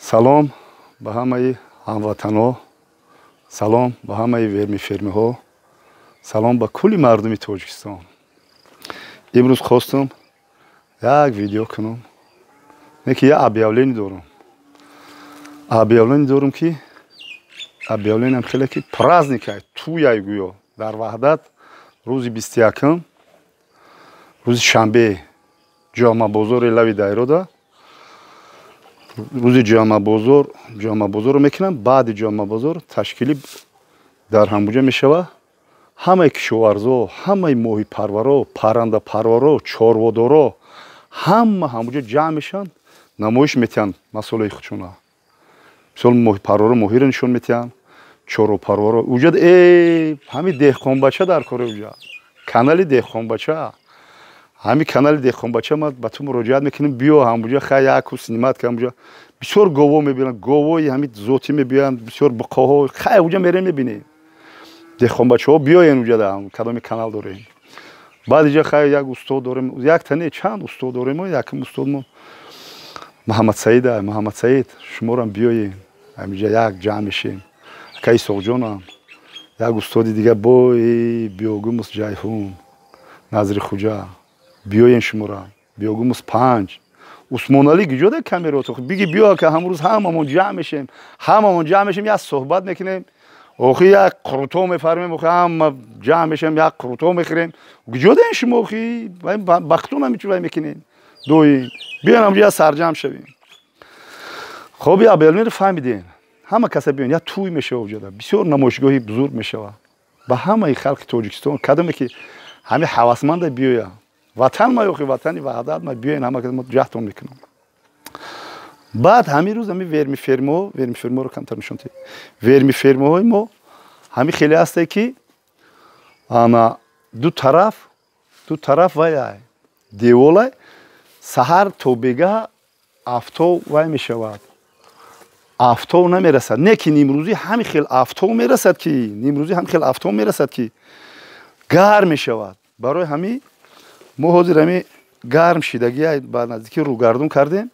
Салом ба ҳамаи ҳамватанҳо, салом ба ҳамаи вермифермиҳо, салом ба кулли мардуми Тоҷикистон. Имрӯз хостум як видео кунам, не ки як объявление дорам. Объявление дорам, ки объявлениям хеле ки праздник ай, тӯяй гӯё дар Ваҳдат рӯзи 21-м, рӯзи шанбе, ҷомабозори лави дайрода рӯзи ҷомабозор ҷомабозорро мекунам. Баъди ҷомабозор ташкилӣ дар ҳамуҷа мешава. Ҳамаи кишоварзо, ҳамаи моҳипарваро, паррандапарваро, чорводоро ҳама ҳамуҷа ҷамъ мешаванд, намоиш метиҳанд масолаи худшона. Мисол, моҳипарваро моҳиро нишон метиҳанд, чорвопарваро уҷа. Ҳами деҳқонбача дар кори уҷа, канали деҳқонбача, ҳами канали деҳқонбача, ма ба ту муроҷиат мекунем, биё ҳамуҷа, хай яку снимать ка. Ҳамуҷа бисёр гово мебинанд, говои ҳами зотӣ мебиёянд, бисёр буқоҳо. Хай, уҷа мерем, мебинем. Деҳқонбачаҳо биёен уҷа, кадоми канал дорем. Баъд иҷа хай як устод дорем, якта не, чанд устод дорем. Якм устодмо Маҳаммадсаид. Маҳаммадсаид, шуморам биёен, ҳамиҷа як ҷамъ мешем. Ака Исоқҷонам, як устоди дига бой, биогумус Ҷайҳун, Назри Хуҷа, биёен шумора. Биогумус панҷ, Усмоналӣ, гиҷода камерото биги, биё ка ҳамрӯз ҳамамон ҷамъ мешем, ҳамамон ҷамъ мешем, як суҳбат мекунем. Охи як қурто мефармем, охи ҳама ҷамъ мешем, як қурто мехӯрем. Гиҷодаен шумо? Охи бахтун ҳами вай мекунем доим. Биён ҳамҷо, як сарҷамъ шавем. Хоб, абелмир фаҳмидем, ҳама каса биён, як тӯй мешава уҷада, бисёр намоишгоҳи бузург мешава. Ба ҳамаи халқи Тоҷикистон, кадоме ки ҳами ҳавасманда, биёя. Ватан ма, охи ватани Ваҳдат ма, биёен ҳама кас, мо ҷаҳтон мекунам. Баъд ҳамин рӯз ҳами вермифермо, вермиферморо камтар нишон диҳед. Вермифермоҳои мо ҳами хеле ҳасте, ки ана ду тараф, ду тараф вай деволай, саҳар то бегаҳ афтов вай мешавад, афтов намерасад. Не ки нимрӯзӣ ҳами хел афтов мерасад, ки нимрӯзӣ ҳами хел афтов мерасад, ки гарм мешавад. Барои ҳами мо ҳозир ҳами гарм шидагия ба наздикӣ рӯгардон кардем.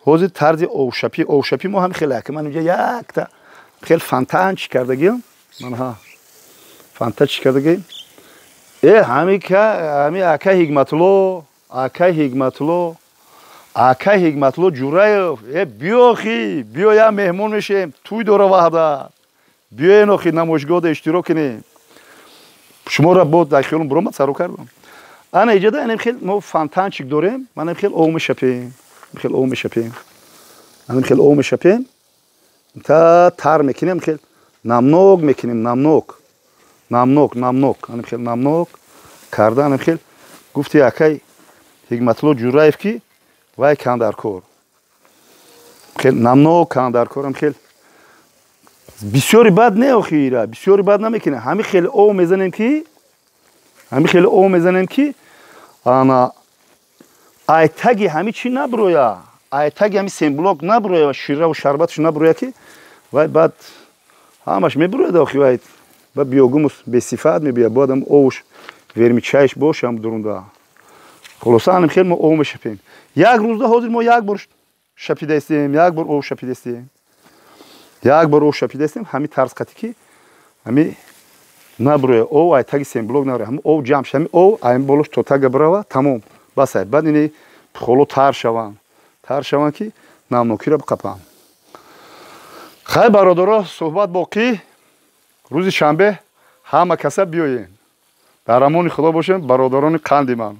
Ҳозир тарзи овшапӣ, овшапӣ мо ҳами хеле, ман инҷа якта хел фонтанчик кардагиам, манҳа фонтанчик кардагием. Ҳами ҳами ака Ҳикматулло, ака Ҳикматулло, ака Ҳикматулло Ҷураев, биё, охи биё, як меҳмон мешем, тӯй дора Ваҳдат, биёен, охи намоишгоҳда иштирок кунем. Шуморо бо дар хиёлам буромад, саро кардам. Ана иҷода анем хел мо фонтанчик дорем, манем хел ов мешапем, хел ов мешапем, анем хел ов мешапем, та тар мекунем, хел намнок мекунем, намнок, намнок, намнок, анем хел намнок карда, анем хел. Гуфти акай Ҳикматулло Ҷураев, ки вай кан дар кор, хел намнок кан дар корам, хел бисёри бад не, охира бисёри бад намекунем. Ҳами хел ов мезанем, ки ҳами хел ов мезанем, ки ана айтаги ҳами чӣ наброя, айтаги ҳами семблок наброя ва шираву шарбатш наброя, ки вай баъд ҳамаш меброяд. Охи вай ба биогумус бесифат мебиёяд, бояд ам овуш, вермичайш бошам дурунда. Хулоса, анам хел мо ов мешапем як рӯзда. Ҳозир мо як бор шапидаистем, як бор ов шапидаистем, як бор ов шапидаистем. Ҳами тарз қати, ки ҳами наброя ов, айтаги семблок наброя, ҳами ов ҷамъ ша, ҳами ов айн болош то тага бирава, тамом, басай. Баъд ини пухоло тар шаванд, тар шаванд, ки намнокиро биқапанд. Хай, бародаро, суҳбат боқӣ. Рӯзи шанбе ҳама каса биёен. Дар амони Худо бошем, бародарони қанди ман.